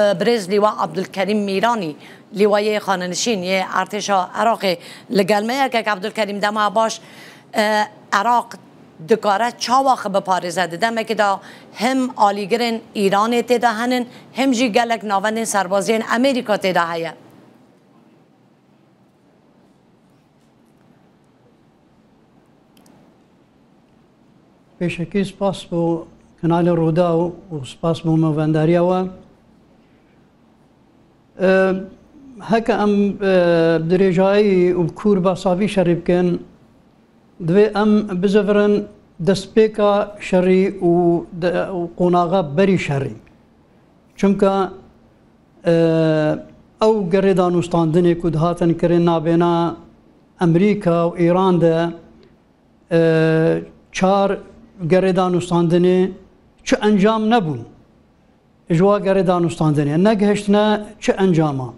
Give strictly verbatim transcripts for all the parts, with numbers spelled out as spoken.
Birêz Lîwa Abdulkerîm Mîranî, lîwayê xanenişîn yê artêşa Iraqê, li gel me ye. Kek Abdulkerîm, dema baş. E, Iraq dikare çawa xwe biparêze? Di demekê de hem alîgirên Îranê tê de henin, hem jî gelek navendên serbaziyên Amerîka tê de heye. Pêşekî spas bo kanalê Rûdaw û spas bo movendariya we. E, heke em, e, dirêjayî û bi kûr behsa vî şerî bikin, divê em bizivirin destpêka şerî û de, û qonaxa berî şerî. Çimka, e, ew gerê danûstandinê ku dihatin kirin nabêna Amerîka û Îran de, e, çar gerê danûstandinê çi encam nebûn ji wa gerê danûstandinê negihiştine çi encama.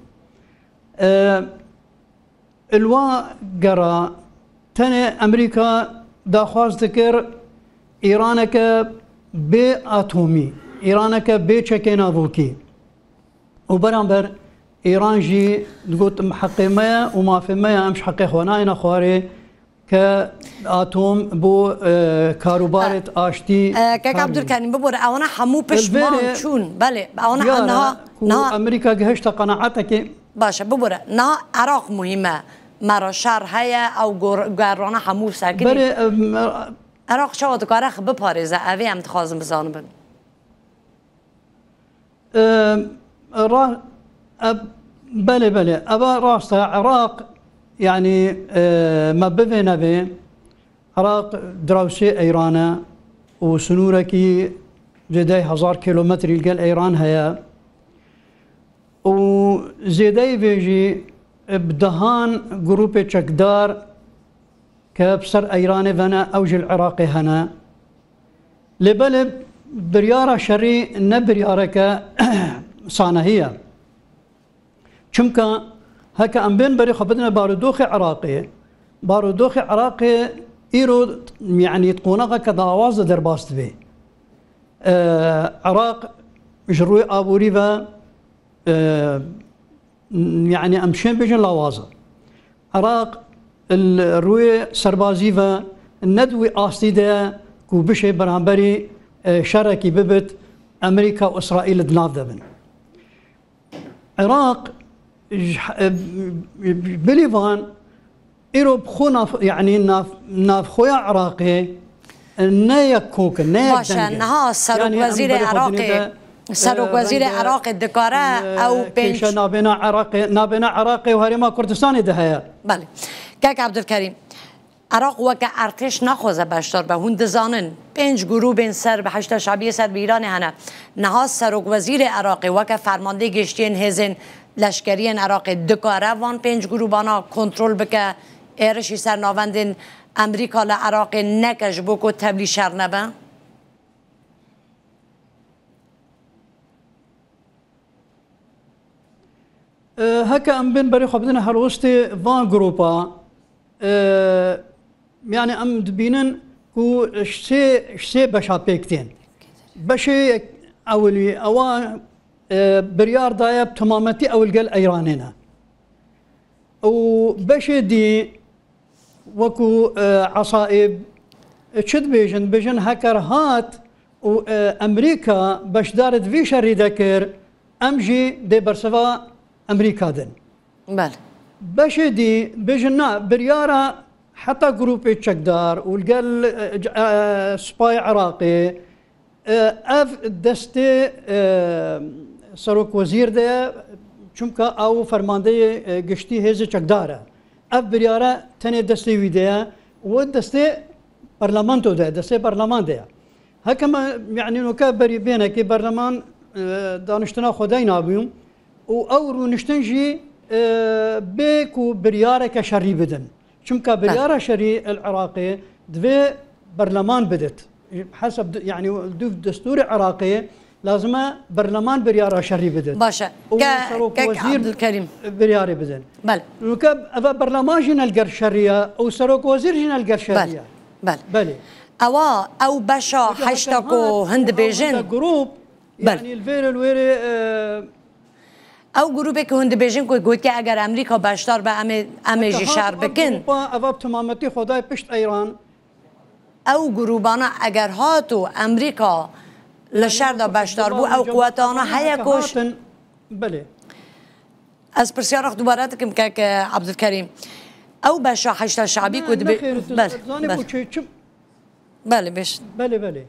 E, Li wa gera tenê Amerîka daxwaz dikir Îraneke bê atomî, Îraneke bê çekê navokî. Û beramber Îran jî digot, em heqê me ye û mafê me ye, em ji heqê xwe nayêne xwarê ke atom bo, e, karûbarê aştî. E, kek Abdulkerîm, bibore, ewana hemû pişman çûn. Belê, ewana niha, ku niha Amerîka gihişte qenaetekê. Baş e, bibore. Niha Iraq muhîm e. Me re şer heye, ew gor-, gerrana hemû sekinî. Berê, em, Iraq çawa dikare xwe biparêze? Ev ê em dixwazin bizanibin. E, ra-, e, belê, belê. Eva rast e. Iraq, yanî, e, me bivê nevê, Iraq dirawsê Îran e û sinûrekî zêdeyî hezar kîlometrî li gel Îran heye. Û zêdeyî vê jî, e, bi dehan grûpê çekdar ke bi ser Îranê ve ne, ew jî li Iraqê hene. Lê belê biryara şerî ne biryareke sanehî ye. Çimka heke em bên berê xwe bidine barodoxê Iraqê, barodoxê Iraqê îro, yanî, di qonaxeke dawaz de derbas dibe. E, Iraq ji rûyê aborî ve, e, yanî, em şên bêjin lawaz e. Iraq li rûyê serbazî ve ne di wî astî de ye ku bişê beramberî, e, şerekî bibit, Amerîka û Îsraîl di nav de bin. Iraq ji, e, bilî van îro bi xwe nav, yanî nav, navxweya Iraqê, e, ne yek kok in, ne yek deng in. Baş e, niha Serokwezîrê Iraqê, Serokwezîrê Iraqê dikare ew pênc kêşe nabêna Iraqê, nabêna Iraqê û Herêma Kurdistanê de heye. Belê. Kek Abdulkerîm, Iraq weke artêş naxwaze beşdar be. Hûn dizanin, pênc grûbên ser bi Heşda Şabiyê ser bi Îranê hene. Niha Serokwezîrê Iraqê weke fermandê giştiyên hêzên leşkeriyên Iraqê dikare van pênc grûbana kontrol bike, êrişî ser navendên Amerîka li Iraqê neke ji bo ku tevlî şer nebe? E, heke em bên berê xwe bidin helwestê van grûpa, e, yanî em dibînin ku ji sê, ji sê beşa pêk tên. Beşê yek ewilî ewa, e, biryar daye bi temametî ew li gel Îranê ne. Û beşê dî wekû, e, esaîb, e, çi dibêjin? Dibêjin heker hat û, e, Amerîka beşdarê di vî şerî de kir, em jî dê bersiva Amerîka din. Belê. Beşê dî dibêjin na, biryara heta grûpê çekdar û li gel, e, c-, e, Spayê Iraqê, E, ev destê, e, serokwezîr de ye, çimka ew fermandeyê, e, giştî hêzê çekdar e. Ev biryare tenê destê wî de ye û destê parlamento de, destê parlaman de ye. Heke me, yanî, noke berî bênekê berleman, e, daniştina xwe deyna bû û ew rûniştin jî, e, bê ku biryareke şerî bidin. Çimka biryara şerî li Iraqê divê berleman bidit. Hesab di-, yanî, di destûrê Iraqê lazim e berleman biryara şerî bidit. Baş e. Û Ke-, Serok Kek Wezîr Abdulkerîm. Biryarê bidin. Belê. Çimka eva berleman jî ne li gel şerî ye û Serok Wezîr jî ne li gel şerî ye. Belê. Belê. Ewa, ew beşa heşta ku hin dibêjin. Grûp, Belê. Yanî li vêrê li wêrê, e, Ew grûbê ku hûn dibêjin ku gotiye eger Amerîka beşdar be, em ê, em ê jî şer bikin. Eva bi timametî xwe dayê pişt Eyran. Ew grûbana eger hat û Amerîka li şer de beşdar bû, ew quwetana heye ku... Belê. Ez pirsyara xwe dubare dikim, kek Abdulkerîm. Ew beşa Heşda Şabî ku dibe... Belê, belê. Belê, bêş. Belê, belê.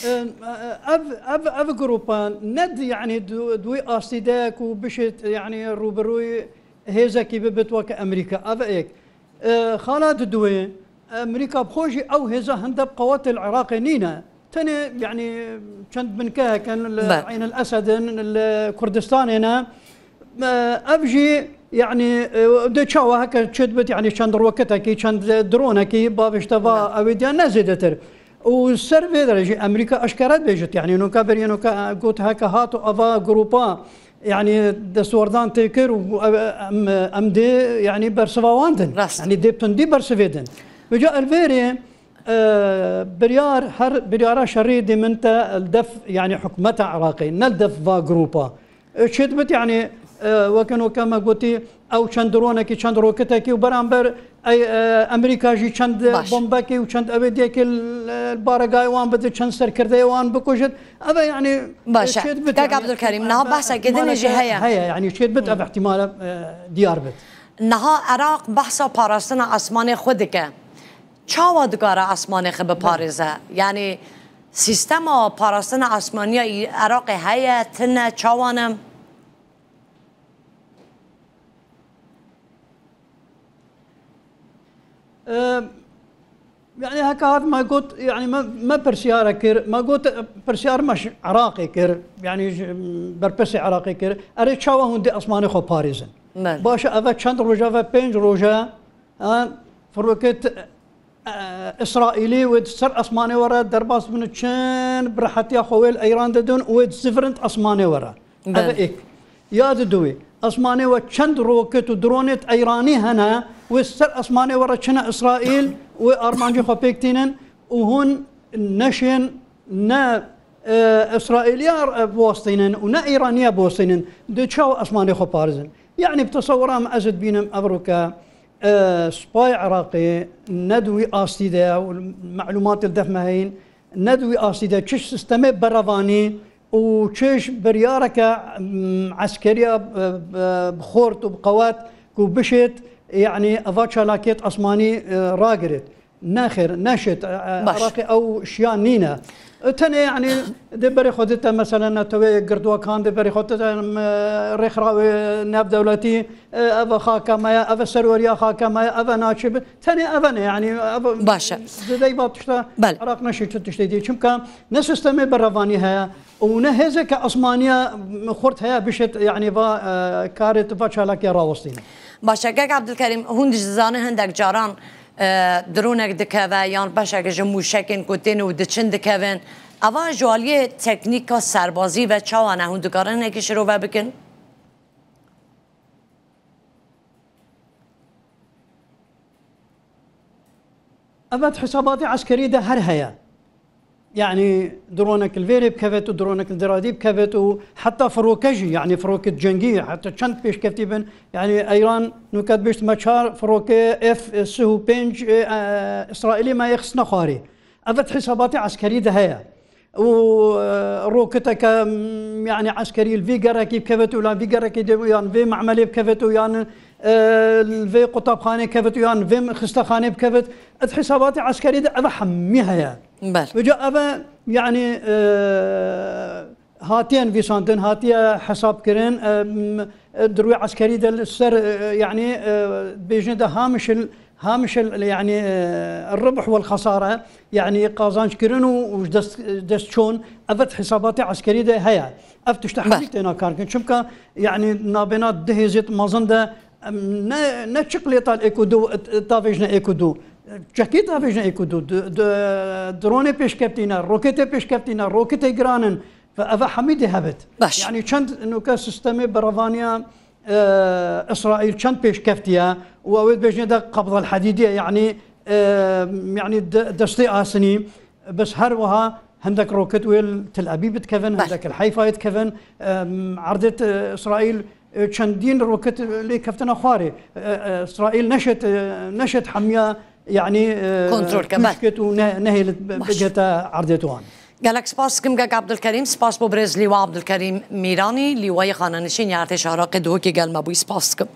Ev, ev, ev grupa ne di, yani, di, di wî astî de ku bişêt, yani, rûbirûyî hêzekî bibit weke Amerîka. Ev êk. E, xala di duwê, Amerîka bi xwe jî ew hêza hinde bi qewetê li Iraqê nîne. Tenê, yani, çend binke hekin li Eyn el Esed in, li Kurdistanê ne. E, ev jî, yani, e, de çawa heke çêdibit, yani, çend roketekî, çend dronekî, bavêşte va ew ê diya ne zêdetir. Û ser vê derê jî Amerîka eşkere dibêjit, yani, noka berî noka got heke hat û eva grupa, yani, destwerdan tê kir û ev, em, em dê, yani, bersiva wan din. Rast. Yani, dê tundî bersivê din. Vêca el vêrê, e, biryar, her biryara şerî dê min te li def, yani, hikûmeta Iraqê, ne li def va grupa. E, çêdibit, yani, e, weke noke me gotî, ew çend dronekî, çend roketekî û beramber ey, e, Amerîka jî çend bombekî û çend ewêdiyekî li, li baregayê wan bidit, çend serkirdeyê wan bikujit. Ev e, yani, baş e. Çêdibit, kak Abdulkerîm, niha behsekê din jî heye. Heye, yani, çêdibit ev ihtimale, e, diyar bit. Niha Iraq behsa parastina asmanê xwe dike. Çawa dikare asmanê xwe biparêze? Yani, sîstema parastina asmaniya Iraqê heye, tune, çawa ne? Eee, yani heke hat me got, yani me, me pirsyare kir, me got, e, pirsyar me ji Iraqê kir, yani ji, m, berpirsê Iraqê kir. Erê, çawa hûn dê asmanê xwe parêzin? Belê. Baş e, eve çend roj e, eve pênc roj e, ha, firokêt, e, Îsraîlî wê di ser asmanê we re derbas bin, çin bi rehetiya xwe wê li Eyran didin û wê dizivirin di asmanê we re. Ev e êk. Ya di duwê, asmanê we çend roket û dronêt Eyranî hene, wê ser asmanê we re çine Îsraîl, wê armancê xwe pêk tînin û hûn neşên ne, e, Îsraîliya, e, biwestînin û ne Îraniya biwestînin, di çawa asmanê xwe parizin? Yani bi tesewira min ez dibînim ev roke, e, spay Iraqê ne di wî astî de ye û melûmatê li def me heyîn, ne di wî astî de çi ji sîstemê berevanî û çi ji biryareke, m, eskeriya, e, e, bi xort û bi qewet ku bişêt, yani eva çalakiyet asmanî, e, ragirêt. Nexêr, neşêt, e, e, Baş. Iraqê ew şiya nîne. E, tenê, yani, dê berê xwe dite, mesela, neteweyê girdokan dê berê xwe dite, em, e, rêxrawê navdewletî, e, ev xaka me ye, ev serweriya xaka me ye, ev naçe bi. Tenê ev ne, yani, ev Baş e. Zêdeyî va tişta Belê. Iraq neşê çi tiştê dî. Çimka ne sistemê berevanî heye û ne hêzeke asmaniya xurt heye bişêt, yani, va, e, karê tu va çalakiya rawestîne. Baş e, kek Abdulkerîm, hûn dizanin hindek caran, e, dronek dikeve yan beşek ji mûşekên ku tên û diçin dikevin. Eva ji aliyê teknîka serbazî ve çawa ne? Hûn dikarin hinekî şirove bikin? Evet, hisabatê eskerî de her heye. Yani dronek li vêrê bikevêt û dronek li diradî bikevêt û heta firoke jî, yani firokê cengî, heta çend pêşkeftî bin. Yani Eyran nûke dibêjt me çar firokê F sih û pênc, e, e, Îsraîlî me yê xistine xwarê. Evet, hisabatê eskerî de heye. Û, e, roketeke, m, yani eskerî li vî gerekî bikevêt û yan vî gerekî dê yan vê memelê bikevêt û yan, e, li vê qutabxanê kevêt û yan vê xistexanê bikevêt, di hisabatê eskerî de ev hemî heye. Ber. Vêca ev e, yani, e, hatiye nivîsandin, hatiye hesabkirin, e, m, e, di rûyê eskerî de li ser, e, yani, e, bêjin de hamişil, hamişil, yani, e, ribh wel xesare, yani qazanc kirin û, û dest, dest çon, evet, hisabatê eskerî de heye. Ev tişte Ber. Hemî têna kar kirin. Çimka, yani, nabêna du hêzêt mezin de, em, ne, ne çiqlê tal êk û du, tavêjne êk û du. Çekî tavêjne êk û du. D-, d-, dronê pêşkevtî ne, roketê pêşkevtî ne, roketê giran in. Ve eve hemî dê hebit. Baş. Yani çend nûke sistemê berevaniya, e, Îsraîl çend pêşkevtî ye û ew ê dibêjine de qabdal hedîdî ye, yani, e, yani de-, destê asinî, bes her wiha Hindek roket wê li Tel Abîb dikevin, Belê. hindek li Heyfayê dikevin. Em, erdê, e, Îsraîl, e, çendîn roket lê keftine xwarê. E, e, Îsraîl neşet, e, neşet hemiya, yanî, e, Kontrol ke, belê. Pişket û ne, nehêlit Baş. Bigete erdê wan. Gelek spas dikim Gek Abdulkerîm, spas bo birêz Lîwa Abdulkerîm Mîranî, Lîwayê Xanenişîn ya Erdêşa Iraqê, duhokê gel me bûyî, spas dikim.